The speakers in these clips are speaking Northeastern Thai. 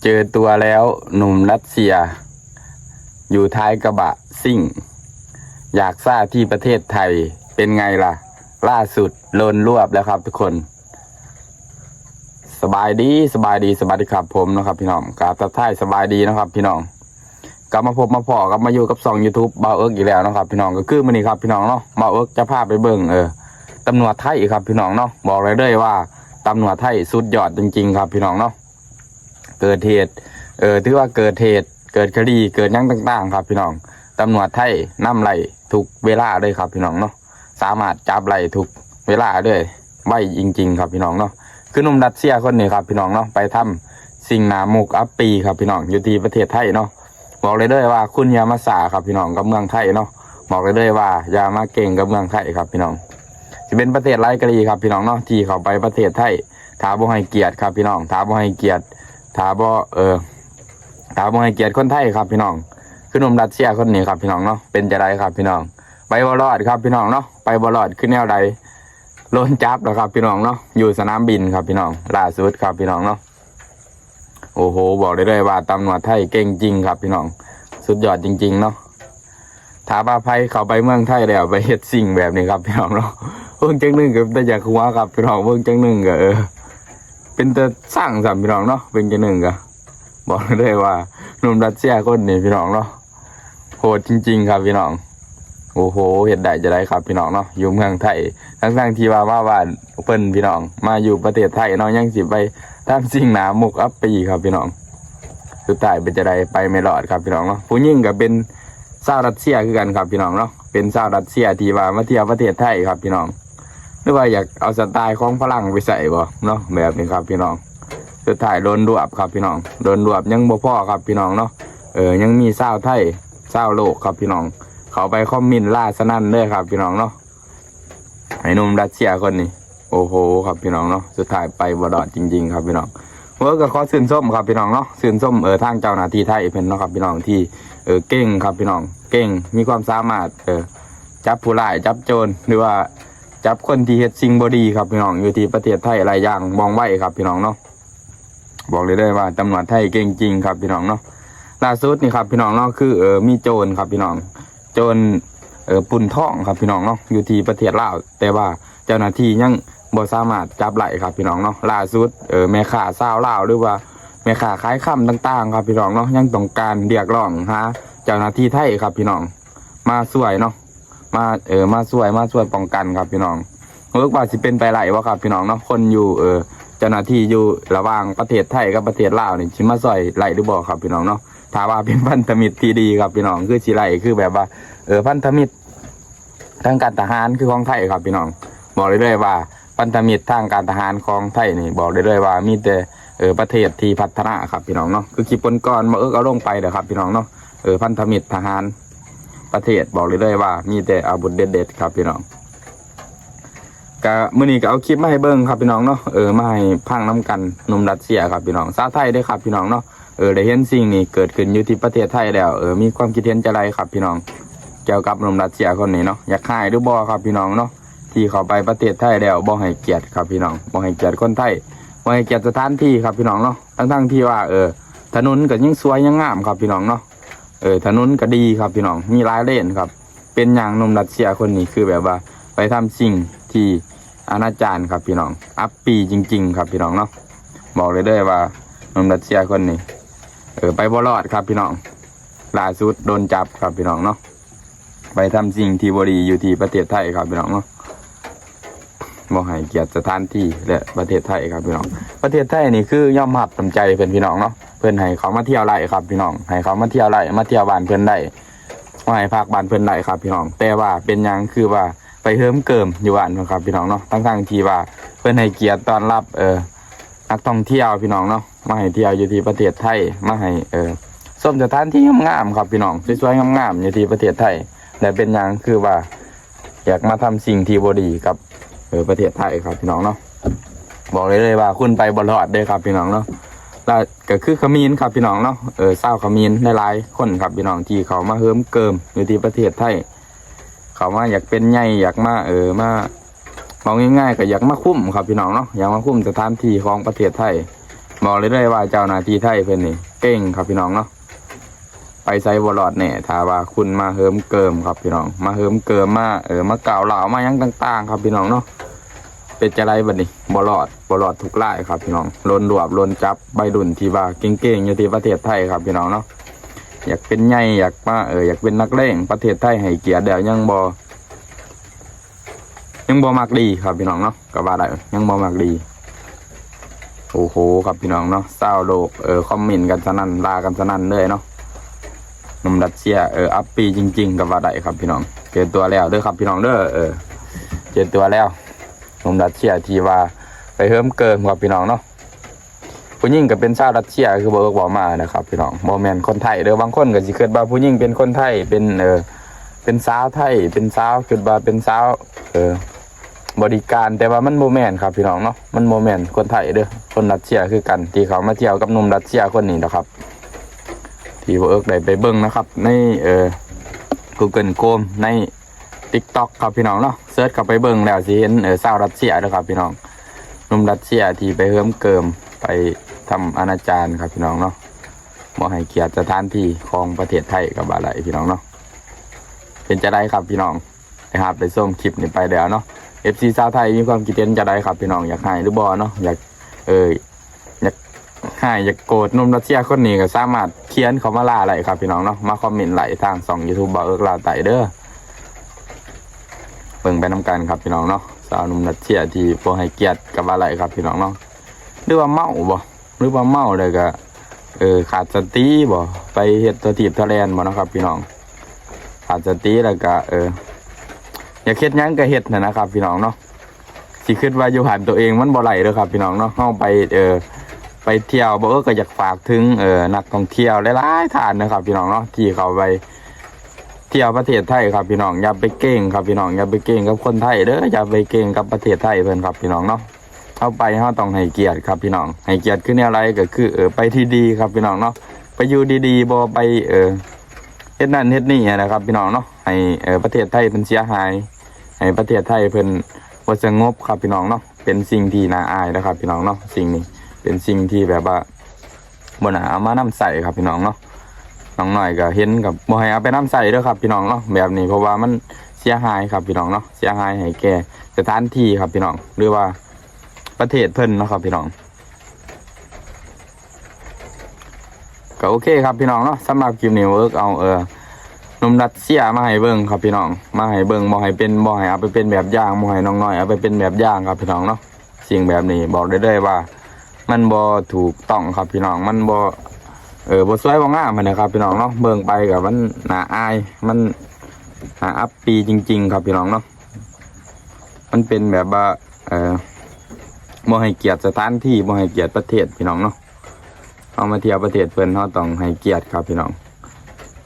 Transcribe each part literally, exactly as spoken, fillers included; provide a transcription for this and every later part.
เจอตัวแล้วหนุ่มรัสเซีย อยู่ท้ายกระบะซิ่ง อยากซ่าที่ประเทศไทย เป็นไงล่ะ ล่าสุดโดนรวบแล้วครับทุกคน สบายดีสบายดีสวัสดีครับผมนะครับพี่น้องกราบทักทายสบายดีนะครับพี่น้องกลับมาพบมาพ้อกลับมาอยู่กับช่อง YouTube บ่าวเอิร์กอีกแล้วนะครับพี่น้องก็คือมื้อนี้ครับพี่น้องเนาะบ่าวเอิร์กจะพาไปเบิ่งเออตำรวจไทยครับพี่น้องเนาะบอกเลยเด้อว่าตำรวจไทยสุดยอดจริงๆครับพี่น้องเนาะ เกิดเหตุ เอ่อ ถือว่าเกิดเหตุ เกิดคดี เกิดหยังต่างๆ ครับพี่น้อง ตำรวจไทยนำไล่ทุกเวลาเลยครับพี่น้องเนาะ สามารถจับไล่ทุกเวลาเลย ไวจริงๆ ครับพี่น้องเนาะ คือหนุ่มรัสเซียคนนี้ครับพี่น้องเนาะ ไปทำสิ่งหน้ามุกอัปปีครับพี่น้อง อยู่ที่ประเทศไทยเนาะ บอกเลยเด้อว่าคุณอย่ามาซ่าครับพี่น้องกับเมืองไทยเนาะ บอกเลยเด้อว่าอย่ามาเก่งกับเมืองไทยครับพี่น้อง สิเป็นประเทศหลายกะลีครับพี่น้องเนาะ ที่เข้าไปประเทศไทย ถ้าบ่ให้เกียรติครับพี่น้อง ถ้าบ่ให้เกียรติ ถ้าบ่ เออ ถ้าบ่ให้เกียรติคนไทยครับพี่น้อง คือหนุ่มรัสเซียคนนี้ครับพี่น้องเนาะ เป็นจั่งใดครับพี่น้อง ไปบ่รอดครับพี่น้องเนาะ ไปบ่รอดคือแนวใด โดนจับแล้วครับพี่น้องเนาะ อยู่สนามบินครับพี่น้อง ล่าสุดครับพี่น้องเนาะ โอ้โห บอกได้เลยว่าตำรวจไทยเก่งจริงครับพี่น้อง สุดยอดจริงๆเนาะ ถ้าว่าไผเข้าไปเมืองไทยแล้วไปเฮ็ดสิ่งแบบนี้ครับพี่น้องเนาะ เบิ่งจั่งหนึ่งก็เป็นตาอยากหัวครับพี่น้อง เบิ่งจั่งหนึ่งก็เออ เป็นตาซังซ้ำพี่น้องเนาะ เบิ่งจั่งหนึ่งก็ บอกได้เลยว่าหนุ่มรัสเซียคนนี้พี่น้องเนาะ โหดจริงๆครับพี่น้อง โอ้โห เฮ็ดได้จั่งใดครับพี่น้องเนาะ อยู่เมืองไทย ทั้งๆที่ว่ามาบ้านเพิ่นพี่น้อง มาอยู่ประเทศไทยเนาะ ยังสิไปทำสิ่งหน้ามุกอัปปีครับพี่น้อง สุดท้ายเป็นจั่งใด ไปไม่รอดครับพี่น้องเนาะ ผู้หญิงก็เป็นชาวรัสเซียคือกันครับพี่น้องเนาะ เป็นชาวรัสเซียที่ว่ามาเที่ยวประเทศไทยครับพี่น้อง หรือว่าอยากเอาสไตล์ของฝรั่งไปใส่บ่เนาะ แบบนี้ครับพี่น้อง สุดท้ายโดนรวบครับพี่น้อง โดนรวบยังบ่พอครับพี่น้องเนาะ เออ ยังมีชาวไทย ชาวโลกครับพี่น้อง เข้าไปคอมเมนต์ล่าสนั่นเลยครับพี่น้องเนาะ ไอ้หนุ่มรัสเซียคนนี้ โอ้โห ครับพี่น้องเนาะ สุดท้ายไปบ่รอดจริงๆครับพี่น้อง เออ ก็ขอชื่นชมครับพี่น้องเนาะ ชื่นชม เออ ทางเจ้าหน้าที่ไทยเพิ่นเนาะครับพี่น้อง ที่ เออ เก่งครับพี่น้อง เก่ง มีความสามารถ เออ จับผู้ร้าย จับโจร หรือว่าจับคนที่เฮ็ดสิ่งบ่ดีครับพี่น้อง อยู่ที่ประเทศไทยหลายอย่างว่องไวครับพี่น้องเนาะ บอกเลยเด้อว่าตำรวจไทยเก่งจริงครับพี่น้องเนาะ ล่าสุดนี่ครับพี่น้องเนาะ คือ เออ มีโจรครับพี่น้อง โจร เออ ปล้นทองครับพี่น้องเนาะ อยู่ที่ประเทศลาว แต่ว่าเจ้าหน้าที่ยังบ่สามารถจับได้ครับพี่น้องเนาะ ล่าสุด เออ แม่ค้าชาวลาว หรือว่าแม่ค้าขายคำต่างๆครับพี่น้องเนาะ ยังต้องการเรียกร้องหาเจ้าหน้าที่ไทยครับพี่น้อง มาช่วยเนาะ มา เออ มาช่วย มาช่วยป้องกันครับพี่น้อง เอิกว่าสิเป็นไปได้บ่ครับพี่น้องเนาะ คนอยู่ เออ เจ้าหน้าที่อยู่ระหว่างประเทศไทยกับประเทศลาวนี่สิมาช่วยได้หรือบ่ครับพี่น้องเนาะ ถ้าว่าเป็นพันธมิตรที่ดีครับพี่น้อง คือสิได้ คือแบบว่า เออ พันธมิตรทางการทหารคือของไทยครับพี่น้อง บอกได้เลยว่าพันธมิตรทางการทหารของไทยนี่ บอกได้เลยว่ามีแต่ เออ ประเทศที่พัฒนาครับพี่น้องเนาะ คือคลิปก่อนๆบ่าวเอิกเอาลงไปเด้อครับพี่น้องเนาะ เออ พันธมิตรทหารประเทศ บอกได้เลยว่ามีแต่อาวุธเด็ดๆครับพี่น้อง ก็มื้อนี้ก็เอาคลิปมาให้เบิ่งครับพี่น้องเนาะ เออ มาให้ฟังนำกัน หนุ่มรัสเซียครับพี่น้อง ชาวไทยเด้อครับพี่น้องเนาะ เออ ได้เห็นสิ่งนี้เกิดขึ้นอยู่ที่ประเทศไทยแล้ว เออ มีความคิดเห็นจั่งใดครับพี่น้อง เกี่ยวกับหนุ่มรัสเซียคนนี้เนาะ อยากฮ้ายหรือบ่ครับพี่น้องเนาะ ที่เข้าไปประเทศไทยแล้วบ่ให้เกียรติครับพี่น้อง บ่ให้เกียรติคนไทย บ่ให้เกียรติสถานที่ครับพี่น้องเนาะ ทั้งๆที่ว่า เออ ถนนก็ยังสวยยังงามครับพี่น้องเนาะ เออ ถนนก็ดีครับพี่น้อง มีหลายเลนครับ เป็นหยังหนุ่มรัสเซียคนนี้คือแบบว่าไปทำสิ่งที่อนาจารครับพี่น้อง อัปปีจริงๆครับพี่น้องเนาะ บอกเลยเด้อว่าหนุ่มรัสเซียคนนี้ เออ ไปบ่รอดครับพี่น้อง ล่าสุดโดนจับครับพี่น้องเนาะ ไปทำสิ่งที่บ่ดีอยู่ที่ประเทศไทยครับพี่น้องเนาะ บ่ให้เกียรติสถานที่และประเทศไทยครับพี่น้อง ประเทศไทยนี่คือยอมรับน้ำใจเพิ่นพี่น้องเนาะ เพิ่นให้เขามาเที่ยวได้ครับพี่น้อง ให้เขามาเที่ยวได้ มาเที่ยวบ้านเพิ่นได้ มาให้พักบ้านเพิ่นได้ครับพี่น้อง แต่ว่าเป็นหยังคือว่าไปเหิมเกิมอยู่บ้านเพิ่นครับพี่น้องเนาะ ทั้งๆที่ว่าเพิ่นให้เกียรติต้อนรับ เออ นักท่องเที่ยวพี่น้องเนาะ มาให้เที่ยวอยู่ที่ประเทศไทย มาให้ เออ ชมสถานที่งามๆครับพี่น้อง สวยๆงามๆอยู่ที่ประเทศไทย แต่เป็นหยังคือว่า อยากมาทำสิ่งที่บ่ดีกับ เออ ประเทศไทยครับพี่น้องเนาะ บอกเลยเลยว่าคุณไปบ่รอดเด้อครับพี่น้องเนาะ แล้วก็คือเขมรครับพี่น้องเนาะ เออ ชาวเขมรหลายๆคนครับพี่น้องที่เขามาเหิมเกิมอยู่ที่ประเทศไทย เขามาอยากเป็นใหญ่ อยากมา เออ มา เอาง่ายๆก็อยากมาคุมครับพี่น้องเนาะ อยากมาคุมสถานที่ของประเทศไทย บอกเลยเด้อว่าเจ้าหน้าที่ไทยเพิ่นนี่เก่งครับพี่น้องเนาะ ไปไสบ่รอดแน่ ถ้าว่าคุณมาเหิมเกิมครับพี่น้อง มาเหิมเกิม มา เออ มาก้าวร้าว มาหยังต่างๆ ครับพี่น้องเนาะ เป็นจั่งใดบัดนี้ บ่รอด บ่รอดทุกรายครับพี่น้อง โดนรวบ โดนจับ วัยรุ่นที่ว่าเก่งๆ อยู่ที่ประเทศไทยครับพี่น้องเนาะ อยากเป็นใหญ่ อยากมา เออ อยากเป็นนักเลง ประเทศไทยให้เกียรติแล้วยังบ่ ยังบ่มักดีครับพี่น้องเนาะ ก็ว่าได้ ยังบ่มักดี โอ้โห ครับพี่น้องเนาะ ชาวโลก เออ คอมเมนต์กันสนั่น ด่ากันสนั่นเลยเนาะ หนุ่มรัสเซีย เออ อัปปีจริงๆ ก็ว่าได้ครับพี่น้อง เจอตัวแล้วเด้อครับพี่น้องเด้อ เออ เจอตัวแล้ว หนุ่มรัสเซียที่ว่าไปเหิมเกิมครับพี่น้องเนาะ ผู้หญิงก็เป็นชาวรัสเซียคือบ่เอิกบอกมานะครับพี่น้อง บ่แม่นคนไทยเด้อ บางคนก็สิคิดว่าผู้หญิงเป็นคนไทย เป็น เออ เป็นสาวไทย เป็นสาว คิดว่าเป็นสาว เออ บริการ แต่ว่ามันบ่แม่นครับพี่น้องเนาะ มันบ่แม่นคนไทยเด้อ คนรัสเซียคือกัน ที่เขามาเที่ยวกับหนุ่มรัสเซียคนนี้นะครับ ที่บ่เอิกได้ไปเบิ่งนะครับ ใน เออ Google Chrome ใน TikTok ครับพี่น้องเนาะ เสิร์ชเข้าไปเบิ่งแล้วสิเห็น เออ ชาวรัสเซียเด้อครับพี่น้อง หนุ่มรัสเซียที่ไปเหิมเกิม ไปทำอนาจารครับพี่น้องเนาะ บ่ให้เกียรติสถานที่ของประเทศไทยก็ว่าได้พี่น้องเนาะ เป็นจั่งใดครับพี่น้อง ได้รับได้ชมคลิปนี้ไปแล้วเนาะ เอฟซี ชาวไทยมีความคิดเห็นจั่งใดครับพี่น้อง อยากให้หรือบ่เนาะ อยาก เออ อยากให้ อยากโกรธหนุ่มรัสเซียคนนี้ก็สามารถเขียนเข้ามาลาได้ครับพี่น้องเนาะ มาคอมเมนต์ไว้ทางช่อง YouTube บ่าวเอิกลาวใต้เด้อ เบิ่งไปนำกันครับพี่น้องเนาะ ชาวหนุ่มรัสเซียที่บ่ให้เกียรติก็ว่าได้ครับพี่น้องเนาะ หรือว่าเมาบ่ หรือว่าเมาแล้วก็ เออ ขาดสติบ่ ไปเฮ็ดทั่วทีปทั่วแดนบ่เนาะครับพี่น้อง ขาดสติแล้วก็ เออ อยากเฮ็ดหยังก็เฮ็ดหั้นนะครับพี่น้องเนาะ สิคิดว่าอยู่หั้นตัวเองมันบ่ได้เด้อครับพี่น้องเนาะ เฮาไป เออ ไปเที่ยว บ่าวเอิกก็อยากฝากถึง เออ นักท่องเที่ยวหลายๆท่านนะครับพี่น้องเนาะ ที่เขาไปเที่ยวประเทศไทยครับพี่น้อง อย่าไปเกรงครับพี่น้อง อย่าไปเกรงกับคนไทยเด้อ อย่าไปเกรงกับประเทศไทยเพิ่นครับพี่น้องเนาะ เฮาไปเฮาต้องให้เกียรติครับพี่น้อง ให้เกียรติคือแนวใดก็คือ เออ ไปที่ดีครับพี่น้องเนาะ ไปอยู่ดีๆ บ่ไป เออ เฮ็ดนั่นเฮ็ดนี่นะครับพี่น้องเนาะ ให้ เออ ประเทศไทยเพิ่นเสียหาย ให้ประเทศไทยเพิ่นบ่สงบครับพี่น้องเนาะ เป็นสิ่งที่น่าอายนะครับพี่น้องเนาะ สิ่งนี้เป็นสิ่งที่แบบว่าบ่น่าเอามานำใช้ครับพี่น้องเนาะ น้องน้อยก็เห็นกับบ่ให้เอาไปนำใช้เด้อครับพี่น้องเนาะ แบบนี้ เพราะว่ามันเสียหายครับพี่น้องเนาะ เสียหายให้แก่สถานที่ครับพี่น้อง หรือว่าประเทศเพิ่นเนาะครับพี่น้อง ก็โอเคครับพี่น้องเนาะ สำหรับคลิปนี้เอิกเอา เออ หนุ่มรัสเซียมาให้เบิ่งครับพี่น้อง มาให้เบิ่ง บ่ให้เป็น บ่ให้เอาไปเป็นแบบอย่าง บ่ให้น้องน้อยเอาไปเป็นแบบอย่างครับพี่น้องเนาะ สิ่งแบบนี้บอกได้เลยว่า มันบ่ถูกต้องครับพี่น้อง มันบ่ เออ บ่สวยบ่งามหั้นนะครับพี่น้องเนาะ เบิ่งไปก็มันน่าอาย มันน่าอับปีจริงๆ ครับพี่น้องเนาะ มันเป็นแบบว่า เออ บ่ให้เกียรติสถานที่ บ่ให้เกียรติประเทศพี่น้องเนาะ เฮามาเที่ยวประเทศเพิ่น เฮาต้องให้เกียรติครับพี่น้อง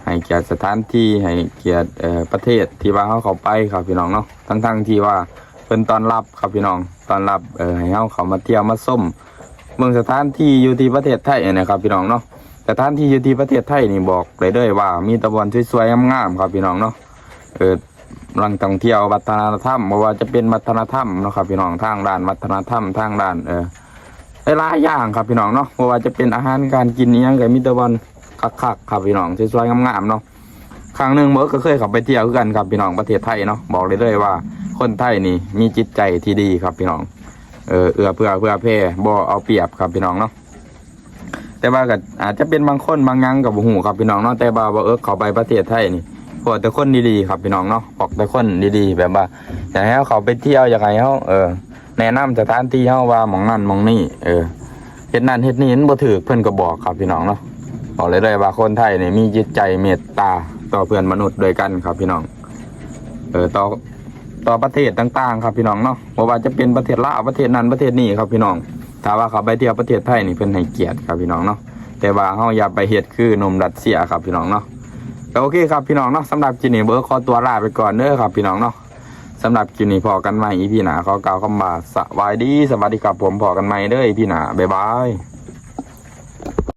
ให้เกียรติสถานที่ ให้เกียรติ เอ่อ ประเทศที่ว่าเฮาเข้าไปครับพี่น้องเนาะ ทั้งๆที่ว่าเพิ่นต้อนรับครับพี่น้อง ต้อนรับ เอ่อ ให้เฮาเข้ามาเที่ยวมาชม เบิ่งสถานที่อยู่ที่ประเทศไทยนะครับพี่น้องเนาะ สถานที่อยู่ที่ประเทศไทยนี่บอกได้เลยว่ามีแต่บ่อนสวยๆงามๆครับพี่น้องเนาะ เออ แหล่งท่องเที่ยววัฒนธรรม บ่ว่าจะเป็นวัฒนธรรมเนาะครับพี่น้อง ทางด้านวัฒนธรรม ทางด้าน เออ หลายๆอย่างครับพี่น้องเนาะ บ่ว่าจะเป็นอาหารการกินอิหยังก็มีแต่บ่อนคักๆครับพี่น้อง สวยๆงามๆเนาะ ครั้งหนึ่งเบิกก็เคยเข้าไปเที่ยวคือกันครับพี่น้อง ประเทศไทยเนาะ บอกได้เลยว่าคนไทยนี่มีจิตใจที่ดีครับพี่น้อง เออ เอื้อเฟื้อเผื่อแผ่ บ่เอาเปรียบครับพี่น้องเนาะ แต่ว่าก็อาจจะเป็นบางคนบางหยังก็บ่ฮู้ครับพี่น้องเนาะ แต่ว่าบ่าวเอิกเข้าไปประเทศไทยนี่ พบแต่คนดีๆครับพี่น้องเนาะ พบแต่คนดีๆ แบบว่า อยากให้เฮาเข้าไปเที่ยว อยากให้เฮา เออ แนะนำสถานที่เฮาว่าหม่องนั่นหม่องนี่ เออ เฮ็ดนั่นเฮ็ดนี่มันบ่ถูก เพิ่นก็บอกครับพี่น้องเนาะ บอกเลยได้ว่าคนไทยนี่มีจิตใจเมตตาต่อเพื่อนมนุษย์ด้วยกันครับพี่น้อง เออ ต่อ ต่อประเทศต่างๆครับพี่น้องเนาะ บ่ว่าจะเป็นประเทศลาว ประเทศนั้นประเทศนี้ครับพี่น้อง ถ้าว่าเข้าไปเที่ยวประเทศไทยนี่เพิ่นให้เกียรติครับพี่น้องเนาะ แต่ว่าเฮาอย่าไปเฮ็ดคือหนุ่มรัสเซียครับพี่น้องเนาะ ก็โอเคครับพี่น้องเนาะ สำหรับคลิปนี้เบิกขอตัวลาไปก่อนเด้อครับพี่น้องเนาะ สำหรับคลิปนี้พ้อกันใหม่ อีพี หน้า ขอกล่าวคำว่าสบายดี สวัสดีครับผม พ้อกันใหม่เด้อ อีพี หน้า บ๊ายบาย